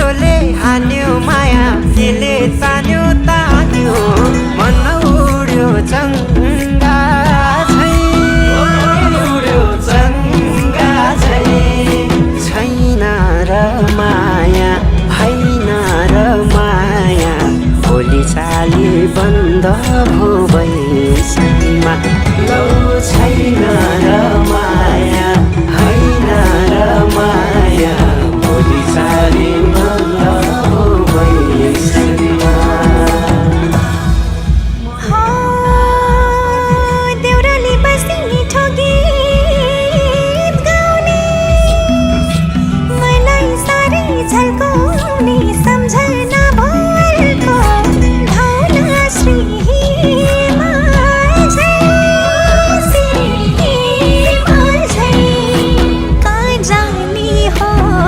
बाटोले हान्यो माया दिलले तान्यो तान्यो मन उड्यो चङ्गा झै उड्यो चङ्गा झै छैन र माया होइन र माया भोलि चाली बन्द भो